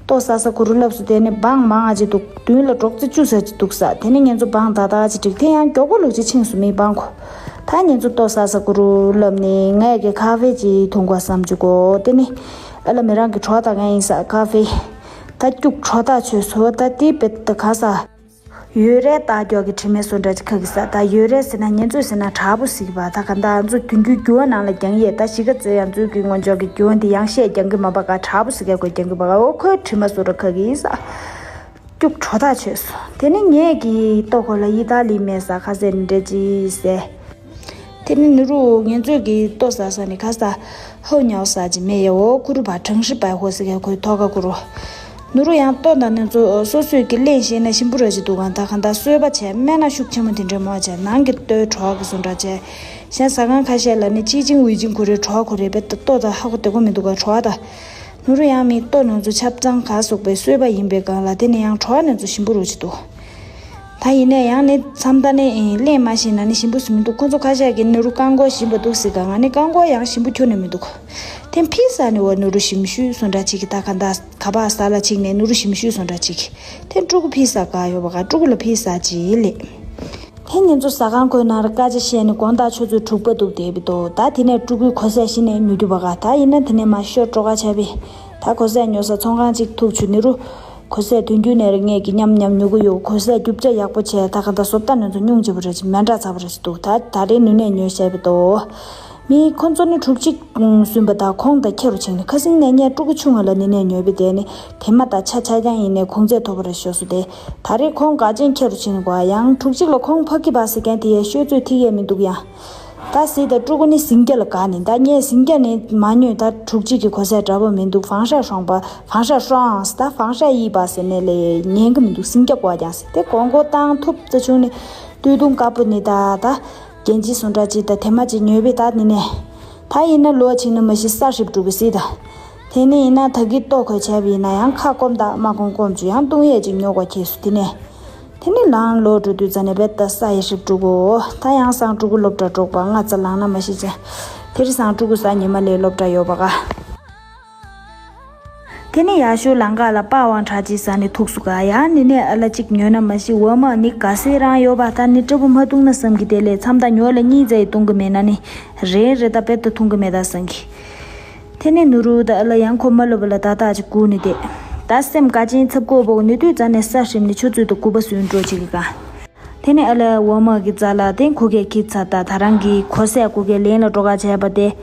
ལྟོ་ཟ་ས་གུ་རུ་ལབ་སོ། དེ་ནི་བང་མང་ང་ཅིག་འདུག་མདུན་ལ་སྒྲོག་ཙེ་བཅུ་ཟ་ཅིག་འདུག་ས། དེ་ནི་ངེད་ཚོ་བང་ད་ད་ཅིག་བསྒྲིགས་དེ་ཡང་མགྱོགས་པོ་ལུག་ཅིག་ཕྱིན་སོང་མི་བང་ཁོ། ད་ངེད་ཚོ་ལྟོ་ཟ་ས་གུ་རུ་ལབ་ནི་ངས་ཀྱི་ཁ་ཧྥེ་ཅིག་འཐུང་དགོས་བསམ་བྱུང་གོ་དེ་ནི་ཨ་ལ་མི་རང་གི་གྲོགས་དང་ངས་ཡིན་ས་ཁ་ཧྥེ་ད་སྐྱུག་གྲོགས་ཐག་ཆོད་སོ། ད་དེ་བེད་ད་ག་ས། ཡོད་རེད། ད་མགྱོགས་ཀྱི་དྲི་མེད་སོ་འདྲ་ཅིག་ཁ་གི་ས། ད་ཡོད་རེད་ཟེར་ན་ཉེན་ཚོད་ཟེར་ན་དྲག་པོ་ཟིག་པ། ད་ག་ད་ང་ཚོ་དུས་རྒྱུན་རྒྱུ་བ་ནང་ལ་རྒྱང་ཡས་ད་གཞིས་ཀ་རྩེ་ཡང་ཚོད་ཀྱི་ངོ་ཅོག་གི་རྒྱུ་བ་འདི་ཡང་ཤས་རྒྱང་གི་མ་པ་ག་དྲག་པོ་ཟིག་ག་གོ་རྒྱང་གི་པ་ག་འོ་ཁོའི་དྲི་མ་སོ་འདྲ་ཁ་གི་ས། སྐྱུག་བྲོ་ཐག་ཆོད་སོང་། དེ་ནི་ངས་ཀྱི་ལྟོ་ཁོ་ལ་ཡི་ད་ལི་མེད་ས་ཁ་ཟེར་འདྲ་ཅི་ཟེར། དེ་ནི་ནུ་རུ་ངེད་ཚོས་ཀྱི་ལྟོ་ཟ་ས་ནི་ཁ་ས་ཧོ་ཉའོ་ས་ཅི་མེ་ཡ་འོ་ཁུ་རུ་བ་གྲང་ཧྲི་པའི་ཧོ་སི་ག་ཁོའི་ཐོ་ག་ཁུ་རུ། ནུ་རུ་ཡང་ལྟོ་དང་ནི་ཚོ་སོ་སོས་ཀྱི་ལེན་ཤེས་ན་ཞིམ་པོ་ར་ཅི་འདུག་གང་ད་གང་ད་གསོད་པ་བྱས་སྨན་སྣ་ཤུགས་ཆེན་མོ་དེ་འདྲ་མོ་བྱས་ནང་གི་ལྟོའི་བྲོ་བ་གི་བཟོ་འདྲ་བྱས། གཞན་ཟ་ཁང་ཁ་ཤས་ལ་ནི་ཅི་ཅིང་ཝི་ཅིང་ཁུ་རེ་བྲོ་བ་ཁུ་རེ་བེད་ལྟོ་ད་ཧ་གོ་དེ་གོ་མི་འདུག་ག་བྲོ་བ་ད། ནུ་རུ་ཡང་མི་ལྟོ་ནང་ཚོ་ཆབ་གཙང་ག་སོགས་པའི་གསོད་པ་ཡིན་པའི་སྒང་ལ་དེ་ནི་ཡང་བྲོ་བ་ནང་ཚོ་ཞིམ་པོ་རུ་ཅི་འདུག་ད་ཡིན་ནའི་ཡང་ནི་མཚམས་ད་ནི་ལེན་མ་ཤེས་ན་ནི་ཞིམ་པོ་སུ་མི་འདུག་ཁོ་ཚོ་ཁ་ཤས་ཀྱིས་ནི་རུ་རྐང་མགོ་ཞིམ་པ་འདུག་ཟེར་ག་ང་ནི་རྐང་མགོ་ཡང་ཞིམ་པོ་ཁྱོན་ནས་མི་འདུག་དེ་ཕི་ས་ནི་འོ་ནི་རུ་ཞིམ་ཤུས་སོ་འདྲ་ཅིག་གི་ད་ག་ད་ག་པ་ས་ལ་ཅིག་ནས་ནི་རུ་ཞིམ་ཤུས་སོ་འདྲ་ཅིག་དེ་ཕྲུ་གུ་ཕི་ས་ག་ཡོད་པ་ག་ཕྲུ་གུ་ལ་ཕི་ས་ཅི་ལེ། དེ་ཉིན་ཚོ་ཟ་ཁང་ཁོའི་ནང་ལ་དཀའ་ཆ་བཤད་ནས་དགོང་དག་ཆུ་ཚོད་དྲུག་པ་འདུག་བསྡད་པའི་ཏོ། ད་དེ་ནས་ཕྲུ་གུའི་གོས་ཟས་ཤི་ནས་ཉོ་རྒྱུ་བ་ག་ད་ཡིན་ན་དེ་ནས་མ་ཤོར་འགྲོ་ག་བྱས་པས། ད་གོས་ཟས་ཉོ་ས་ཚོང་ཁང་གཅིག་ཐུག་ཆུ་ནི་རུ། གོས་ཟས་དུས་རྒྱུན་ནས་རེ་ངས་ཀྱི་ཉམས་ཉམས་ཉོ་གི་ཡོད། གོས་ཟས་རྒྱུ་ཆ་ཡག་པོ་བྱས་ད་ག་ད་བཟོ་ལྟ་ནས་ཚོ་སྙུང་རྗེ་པོ་རེ་ཅིག་མེ་འདྲ་ཚ་པོ་རེ་ཅིག་འདུག་ད་ད་རེས་ནུས་ནས་ཉོས་བྱས་པའི་ཏོ། མི་ཁོང་ཚོ་ནི་དྲུག་གཅིག་སུན་པ་དང་ཁོང་དང་ཁྱེད་རུ་ཕྱིན་ནས་ཁ་སིང་ནས་ངས་ཕྲུ་གུ་ཆུང་བ་ལ་ནི་ནས་ཉོས་པའི་དེ་ནི་དེ་མ་ད་ཆ་ཆ་རྐྱང་ཡིན་ནས་གོང་ཚད་མཐོ་པོ་རེ་ཤོར་སོང་སྟེ། ད་རེས་ཁོང་དགའ་ཆེན་ཁྱེད་རུ་ཕྱིན་གོ་ཡང་དྲུག་གཅིག་ལ་ཁོང་ཕ་གི་བ་ཟེར་མཁན་དེ་ཡས་ཤོད་ཚོད་ཐིག་ཡས་མི་འདུག་ཡང་། ད་སྲིད་ད་ཕྲུ་གུ་ནི་ཟིང་སྐྱ་ལ་དགའ་ནི་ད་ངས་ཟིང་སྐྱ་ནི་མ་ཉོས། ད་དྲུག་གཅིག་གི་གོ་ས་འདྲ་པོ་མི་འདུག་བང་ཤ་ཧྲོང་པ་བང་ཤ་ཧྲོང་ད་བང་ཤ་ཡིས་པ་ཟེར་ནས་ལས་ཉན་གི་མི་འདུག་སིང་སྐྱ་གོ་ཀྱང་ཟེར་ཏེ་གོང་གོ་བཏང་ཐུབ་ཙ་ཆུང་ནི་སྟོད་ཐུང་དཀར་པོ་ནི་ད་ད། རྒྱན་ཅི་སོ་འདྲ་ཅི་ད་དེ་མ་ཅི་ཉོས་པའི་ད་ནི་ནས། ད་ཡིན་ན་ལོ་ཆིག་ན་མ་ཤི་ས་ཧྲིབ་འགྲོ་གི་སྲིད་ད། དེ་ནི་ཡིན་ན་ད་གི་ལྟོ་ཁོས་བྱས་པ་ཡིན་ན་ཡང་ཁ་སྐོམ་ད་མ་སྐོམ་སྐོམ་ཅུ་ཡང་བཏུང་ཡས་ཅིག་ཉོ་གོ་ཁྱེད་སུ་དེ་ནས། དེ་ནི་ལང་ལོ་འགྲོ་དུས་ཙ་ནས་བེད་ད་ས་ཡི་ཧྲིབ་འགྲོ་གོ། ད་ཡང་སང་ཕྲུ་གུ་སློབ་གྲྭ་འགྲོགས་པ་ང་ཙ་ལང་ན་མ་ཤི་ཅན། དེ་རི་སང་ཕྲུ་གུ་ས་ཉི་མ་ལས་སློབ་གྲྭ་ཡོད་པ་ག་དེ་ནས་ཡ་ཤུ་ལང་ཀ་ལ་པ་ཝང་ཁྲ་ཅི་ས་ནི་ཐུག་སུ་ག་ཡ་ནི་ནས་ཨ་ལ་ཅིག་ཉོས་ན་མ་ཤི་འོ་མ་ནི་ག་སེ་རང་ཡོད་པ་ད་ནི་སྤྲ་བོ་མ་བཏུང་ན་བསམ་གི་དེ་ལས་མཚམས་ད་ཉོ་ལ་གཉིས་ཙ་ཡི་བཏུང་གི་མེད་ན་ནི་རེ་རེ་ད་བེད་ད་འཐུང་གི་མེད་ད་བསམ་གི་དེ་ནས་ནུ་རུ་ད་ཨ་ལ་ཡང་ཁོ་མ་ལོ་བ་ལ་ད་ད་ཅིག་གུ་ནི་དེ་ད་སེམས་དཀའ་ཅན་ཚབ་ཀོ་བོ་ནི་དུས་ཙ་ནས་ས་ཧྲིམ་ནི་ཆུ་ཚོད་དུ་གུ་པ་སུན་འགྲོ་ཅིག་གི་ག་དེ་ནས་ཨ་ལ་འོ་མ་གི་རྩ་ལ་དེ་ཁུ་གེ་ཁྱི་ཚ་ད་ད་རང་གི་གོ་སའི་ཁུ་གེ་ལེན་ལ་འགྲོ་ག་བྱས་པ་དེ།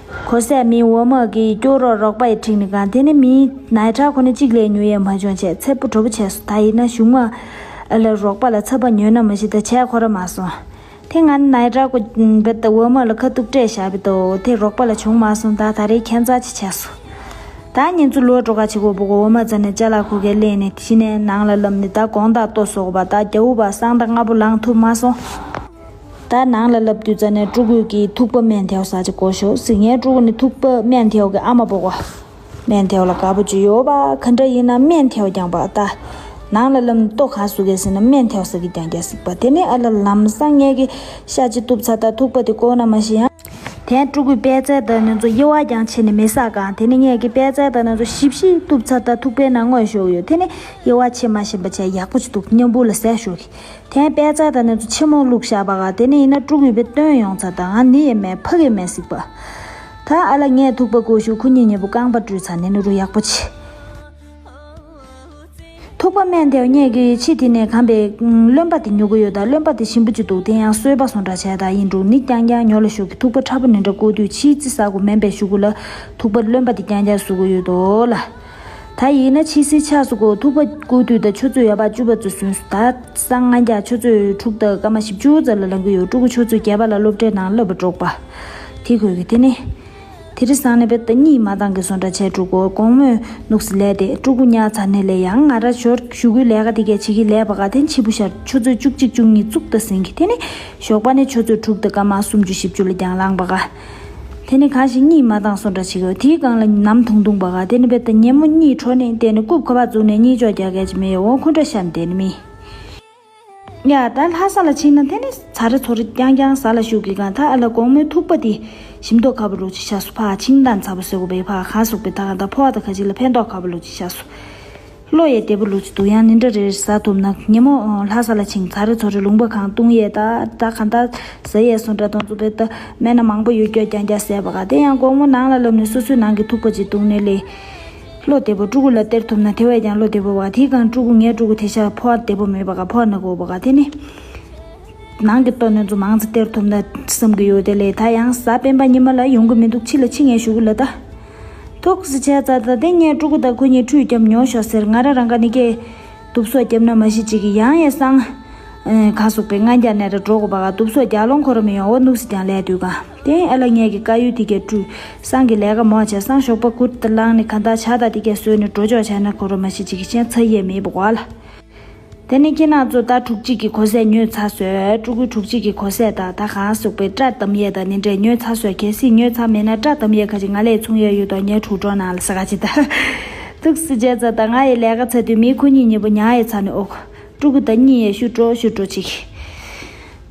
གོ་ས་མི་འོ་མ་གི་སྐྱོ་རོགས་རོགས་པ་ཡི་ཁྲིད་ནི་གང་དེ་ནི་མི་ནའི་ཁྲག་ཁོ་ནི་གཅིག་ལས་ཉོ་ཡས་མ་བྱུང་བྱས་ཚད་པོ་གྲོ་པོ་བྱས་སོ། ད་ཡིན་ན་གཞུང་མ་ཨ་ལ་རོགས་པ་ལ་ཚབ་པ་ཉོས་ན་མ་ཤི་ད་བྱས་ཁོ་ར་མ་སོང་། དེ་ང་ནའི་ཁྲག་གོ་བེད་ད་འོ་མ་ལ་ཁ་ཐུག་སྤྲད་བཞག་བེད་དོ་དེ་རོགས་པ་ལ་བྱུང་མ་སོང་། ད་ད་རེས་ཁྱད་མཚར་ཅིག་བྱས་སོ། ད་ཉིན་ཚོ་ལོ་འགྲོ་ག་ཆེ་གོ་བོ་གོ་འོ་མ་ཙ་ནས་ཅ་ལག་ཁོ་གའི་ལེན་ནས་ཕྱི་ནས་ནང་ལ་ལབ་ནས་ད་དགོང་དག་ལྟོ་ཟོག་པ་ད་རྒྱ་འུ་བ་སང་ད་ལྔ་པོ་ལངས་ཐུབ་མ་སོང་། ད་ནང་ལ་ལབ་དུས་ཙ་ནས་ཕྲུ་གུ་གི་ཐུག་པ་སྨན་ཐལ་ཟ་ཅིག་གོ་ཤོག་ཟིག་ངའི་ཕྲུ་གུ་ནི་ཐུག་པ་སྨན་ཐལ་གི་ཨ་མ་པོ་གོ་སྨན་ཐལ་ལ་དགའ་པོ་ཅིག་ཡོད་པ་ག་འདྲ་ཡིན་ན་སྨན་ཐལ་རྐྱང་པ་ད། ནང་ལ་ལམ་ལྟོ་ག་སུ་གས་ཟིན་ན་སྨན་ཐལ་ཟ་གི་རྐྱང་རྐྱང་ཟིག་པ་དེ་ནས་ཨ་ལ་ལམ་སང་ངས་གི་ཤ་ཅིག་གཏུབ་ཚར་ད་ཐུག་པ་དེ་ཀོ་ན་མ་ཤི་ཡང་། དེ་ཕྲུ་གུའི་པད་ཚལ་དང་ནི་ཚོ་དབྱེ་བ་ཀྱང་ཕྱེ་ནས་མི་ཟ་གང་དེ་ནས་ངས་གི་པད་ཚལ་དང་ནི་ཚོ་ཞིབ་ཞིབ་གཏུབ་ཚར་ད་ཐུག་པའི་ནང་ངོས་ཞོག་ཡོད་དེ་ནས་དབྱེ་བ་ཕྱེ་མ་ཤེས་པ་བྱས་ཡག་པོ་ཅིག་འདུག་མཉམ་པོ་ལ་ཟས་ཞོག་གི་དེ་པད་ཚལ་དང་ནི་ཚོ་ཆེན་མོ་བླུགས་བཞག་པ་ག་དེ་ནས་ཡིན་ན་ཕྲུ་གུའི་པའི་བཏོན་ཡོང་ཚར་ད་ང་ནི་ཡེ་མེད་ཕ་གི་མེད་ཟིག་པ། ད་ཨ་ལ་ངས་ཐུག་པ་བསྐུར་ཞུ་ཁུ་གཉིས་ཉེ་པོ་རྐང་པ་བཀྲུས་ཚར་ནས་ནི་རུ་ཡག་པོ་ཆེ། ཐུག་པ་སྨན་དེ་ངས་ཀྱི་ཕྱི་དེ་ནས་གམ་པའི་རློན་པ་དེ་ཉོ་གི་ཡོད་ད་རློན་པ་དེ་ཞིམ་པོ་ཅིག་འདུག་དེ་ཡང་སོས་པ་སོང་འདྲ་བྱས་ད་ཡིན་འགྲོ་ནི་རྐྱང་རྐྱང་ཉོ་ལ་ཞུགས་ཀྱི་ཐུག་པ་ཕྲ་པོ་ནི་འདྲ་བསྐུར་དུས་ཕྱིའི་རྩི་ཟ་དགོས་མིན་པའི་ཞུ་གུ་ལ་ཐུག་པ་རློན་པ་དེ་རྐྱང་རྐྱང་བཟོ་གི་ཡོད་དོ་ལ། ད་ཡིན་ན་ཕྱི་སི་ཆགས་སུ་གོ་ཐུག་པ་བསྐུར་དུས་ད་ཆུ་ཚོད་ཡ་པ་བཅུ་པ་ཚོ་སོན་སུ་ད་སང་ང་རྒྱ་ཆུ་ཚོད་དྲུག་དང་སྐར་མ་བཞི་བཅུ་ཙམ་ལ་ལངས་གི་ཡོད་ཕྲུ་གུ་ཆུ་ཚོད་བརྒྱད་པ་ལ་སློབ་གྲྭའི་ནང་སླེབས་པ་འགྲོགས་པ། དེ་གོ་གི་དེ་ནི། དེ་རིང་སང་ནས་བེད་ད་གཉིད་མ་བཏང་གི་སོང་འདྲ་བྱས་འགྲོ་གོ་དགོང་མོས་ནུག་སི་ལས་དེ་ཕྲུ་གུ་ཉལ་ཚར་ནས་ལས་ཡང་ང་ར་ཞོར་ཞུ་གུའི་ལས་ཀ་དེ་གས་བྱེད་ཀྱི་ལས་པ་ག་དེ་འཆི་བུ་ཤར་ཆུ་ཚོད་བཅུ་གཅིག་བཅུ་གཉིས་བཙུགས་ད་ཟིན་གི་དེ་ནི་ཞོགས་པ་ནས་ཆུ་ཚོད་དྲུག་དང་སྐར་མ་སུམ་ཅུ་བཞི་བཅུ་ལ་ཀྱང་ལངས་པ་ག་དེ་ནི་གང་ཞིག་གཉིད་མ་བཏང་སོང་འདྲ་བྱེད་གོ་དེའི་སྒང་ལ་ནམ་ཐུང་ཐུང་པ་ག་དེ་ནི་བེད་ད་ཉིན་མོ་གཉིད་འཕྲོ་ནས་དེ་ནི་རྐུབ་ཁ་པར་བཙུགས་ནས་གཉིད་ཅོག་རྒྱག་གས་ཅི་མེད་འོ་ཁོ་འདྲ་ཤར་དེ་ནི་མི། ཡ་ད་ལྷ་ས་ལ་ཕྱིན་ན་དེ་ནི་ཚ་རེ་ཚོ་རེ་རྐྱང་རྐྱང་ཟ་ལ་ཞུགས་ཀྱི་གང་ད་ཨ་ལ་དགོང་མོའི་ཐུག་པ་དེ་ཞིམ་མདོག་ཁ་པོ་ལུག་ཅིག་ཤ་སུ་ཕ་ཆིང་དང་ཚ་པོ་ཟེར་གོ་བའི་ཕ་ག་ཟུག་པའི་ད་གང་ད་ཕོ་བ་ད་ཁ་ཅིག་ལ་ཕན་ཐོགས་ཁ་པོ་ལུག་ཅིག་ཤ་སུ་བློ་ཡི་བདེ་པོ་ལུག་ཅིག་འདུག་ཡང་ནི་འདྲ་རེ་རེ་ཟ་ཐུབ་ན་ཉིན་མོ་ལྷ་ས་ལ་ཕྱིན་ཚ་རེ་ཚོ་རེ་ལུང་པ་གང་བཏུང་ཡས་ད་ད་གང་ད་ཟ་ཡས་སོང་འདྲ་དང་ཚོ་བེད་ད་སྨན་སྣ་མང་པོ་ཡོད་སྐྱོ་རྐྱང་རྐྱང་ཟས་པ་ག་དེ་ཡང་དགོང་མོ་ནང་ལ་ལབ་ནས་སོ་སོའི་ནང་གི་ཐུག་པ་ཅིག་བཏུང་ནས་ལས། བློ་བདེ་པོ་ཕྲུ་གུ་ལ་སྟེར་ཐུབ་ན་དེ་བས་ཀྱང་བློ་བདེ་པོ་བ་དེའི་སྒང་ཕྲུ་གུ་ངའི་ཕྲུ་གུ་དེ་ཤ་ཕོ་བ་བདེ་པོ་མེད་པ་ག་ཕོ་བ་ན་དགོས་པ་ག་དེ་ནི། ནང་གི་ལྟོ་ནི་ཚོ་མང་ཙམ་སྟེར་ཐུབ་ན་བསམ་གི་ཡོད་དེ་ལས་ད་ཡང་གཟའ་སྤེན་པ་ཉི་མ་ལ་ཡོང་གི་མི་འདུག་ཕྱི་ལ་ཕྱི་ངས་ཞུ་གི་ལ་ད། ཐུགས་སུ་ཆད་ཙ་ད་དེ་ངའི་ཕྲུ་གུ་དང་ཁོ་གཉིས་ཁྲུས་བརྒྱབ་ཉོ་ཤོག་ཟེར་ང་ར་རང་ག་ནི་ཀའི་དུབ་སོ་བརྒྱབ་ན་མ་གཞི་ཅིག་གི་ཡང་ཡང་སང་། ག་ཟུག་པའི་ང་རྒྱ་ནས་ར་འགྲོ་དགོས་པ་ག་དུབ་སོ་རྒྱ་ལོང་ཁོ་ར་མི་ཡོང་འོ་ནུག་སི་ཀྱང་ལས་དུས་ག་དེ་ཨ་ལ་ངས་ཀྱི་དཀར་ཡོལ་དེ་གས་བཀྲུས་སང་གི་ལས་ཀ་མོ་བྱས་སང་ཞོགས་པ་ཁུར་དུ་ལངས་ནས་ག་འདག་ཇ་དང་དེ་གས་བཟོས་ནས་འགྲོ་ཆོག་བྱས་ན་ཁོ་ར་མ་ཤི་ཅིག་གི་ཆེན་ཚ་ཡས་མེད་པ་གོ་ཨ་ལ། དེ་ནས་ཁྱེད་རང་ཚོ་ད་དྲུག་གཅིག་གི་གོ་ས་ཉོས་ཚར་སོས་ཕྲུ་གུའི་དྲུག་གཅིག་གི་གོ་ས་ད་ད་གང་ཟུག་པའི་སྐྲ་དམ་ཡས་ད་ནི་འདྲས་ཉོས་ཚར་སོས་གལ་སྲིད་ཉོས་ཚར་མེད་ན་སྐྲ་དམ་ཡས་ཁ་ཅིག་ང་ལས་ཚོང་ཡས་ཡོད་དོ་ངའི་དྲུག་གྲོགས་ནང་ལ་ས་ག་ཅིག་ད་ཐུགས་སུ་བྱས་ཚར་ད་ང་ཡི་ལས་ཀ་ཚར་དུས་མི་ཁོ་གཉིས་ཉེ་པོ་ཉག་ཡས་ཚར་ནས་ཨོ། ཕྲུ་གུ་དང་གཉིས་ཡས་ཤུ་འགྲོ་ཤུ་འགྲོ་ཅིག་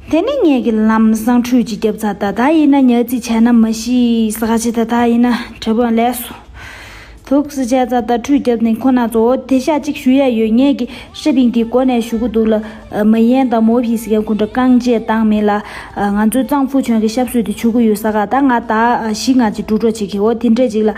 དེ་ནས་ངས་ཀྱི་ལམ་སང་ཁྲུས་ཅིག་བརྒྱབ་ཚར་ད་ད་ཡིན་ན་ཉལ་རྩིས་བྱས་ན་མ་ཤི་ས་ག་ཅི་ད་ད་ཡིན་ན་དྲེ་བོ་ལས་སོ། ཐུགས་སུ་བྱས་ཚར་ད་ཁྲུས་བརྒྱབ་ནས་ཁོ་ན་ཚོ་དེ་ཤ་གཅིག་ཞུ་ཡས་ཡོད་ངས་ཀྱི་ཧྲི་པིང་དེ་སྒོ་ནས་ཞུ་གི་འདུག་ལ། མ་ཡན་དང་མོ་ཕི་སི་གའི་ཁུ་འདྲ་རྐང་རྗེས་བཏང་མེད་ལ། ང་ཚོའི་གཙང་ཕུག་ཆོན་གྱི་ཞབས་སོས་དེ་ཆུ་གུ་ཡོད་ས་ག་ད་ང་ད་ཞི་ང་ཅིག་འགྲོ་འགྲོ་བྱེད་ཀྱི་འོ་དེ་འདྲས་ཅིག་ལ།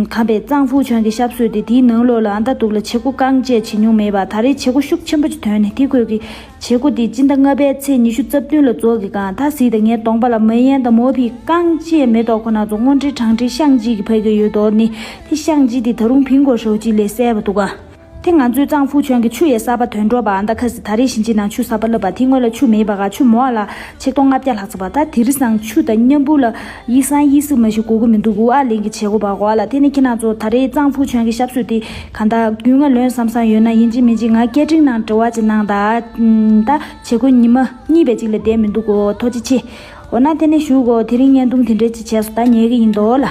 ཁམས་པའི་གཙང་ཕུག་ཆོན་གྱི་ཞབས་སོས་དེ་དེའི་ནང་ལོགས་ལ་ཨ་མདའ་འདུག་ལ་བྱེད་སྒོ་རྐང་རྗེས་བྱེད་མྱོང་མེད་པ་ད་རེས་བྱེད་སྒོ་ཤུགས་ཆེན་པོ་ཅིག་ཐོན་ནས་དེ་ཁོས་ཀྱི། བྱེད་སྒོ་འདི་སྤྱི་ཟླ་ལྔ་པའི་ཚེས་ཉི་ཤུ་རྩ་བདུན་ལ་རྫོགས་ཀྱི་གང་ད་གཟིགས་དང་ངའི་གདོང་པ་ལ་མ་ཡན་དང་མོ་ཕི་རྐང་རྗེས་མེ་ཏོག་ཁོ་ན་ཚོ་སྔོ་འདྲེ་གྲང་འདྲེ་ཤང་གཅིག་གི་ཕ་གི་ཡོད་དོ་ནི་དེ་ཤང་གཅིག་དེ་ད་རུང་ཕིང་གོ་ཧྲོ་གཅིག་ལས་གསལ་བ་འདུག་ག་དེ་ང་ཚོའི་གཙང་ཕུག་ཆོན་གྱི་ཆུ་ཡས་གསར་པ་ཐོན་འགྲོ་བ་ཨ་མདའ་ཁ་སི་ད་རེས་བཞིན་ཅི་ནང་ཆུ་གསར་པ་བླུགས་པ་དེ་སྔོན་ལ་ཆུ་མེད་པ་ག་ཆུ་མོ་ལ་ཆིག་སྟོང་ལྔ་བརྒྱ་ལྷག་ཙམ་པ་ད་དེ་རིང་སང་ཆུ་དང་མཉམ་པོ་ལ་ཡིག་སང་ཡིག་སུ་མ་ཞིག་དགོས་ཀྱི་མི་འདུག་གུ་ཨ་ལེན་གྱི་བྱེད་སྒོ་བ་གོ་ཨ་ལ་དེ་ནི་ཁྱེད་རང་ཚོ་ད་རེས་གཙང་ཕུག་ཆོན་གྱི་ཞབས་སོས་དེ་ག་ད་རྒྱུས་མངའ་ལོན་བསམ་བསམ་ཡོད་ན་ཡིན་གཅིག་མིན་གཅིག་ང་སྐད་འཕྲིན་ནང་འབྲེལ་བ་ཅིག་གནང་ད། ད་བྱེད་སྒོ་ཉི་མ་གཉིས་པའི་གཅིག་ལས་བསྡད་མི་འདུག་གོ་ཐོ་ཅི་ཆེ། འོ་ན་དེ་ནི་ཞུ་གོ་དེ་རིང་བརྙན་ཐུང་དེ་འདྲས་ཅིག་བྱས་སོ་ད་ཉལ་གི་ཡིན་དོ་ལ།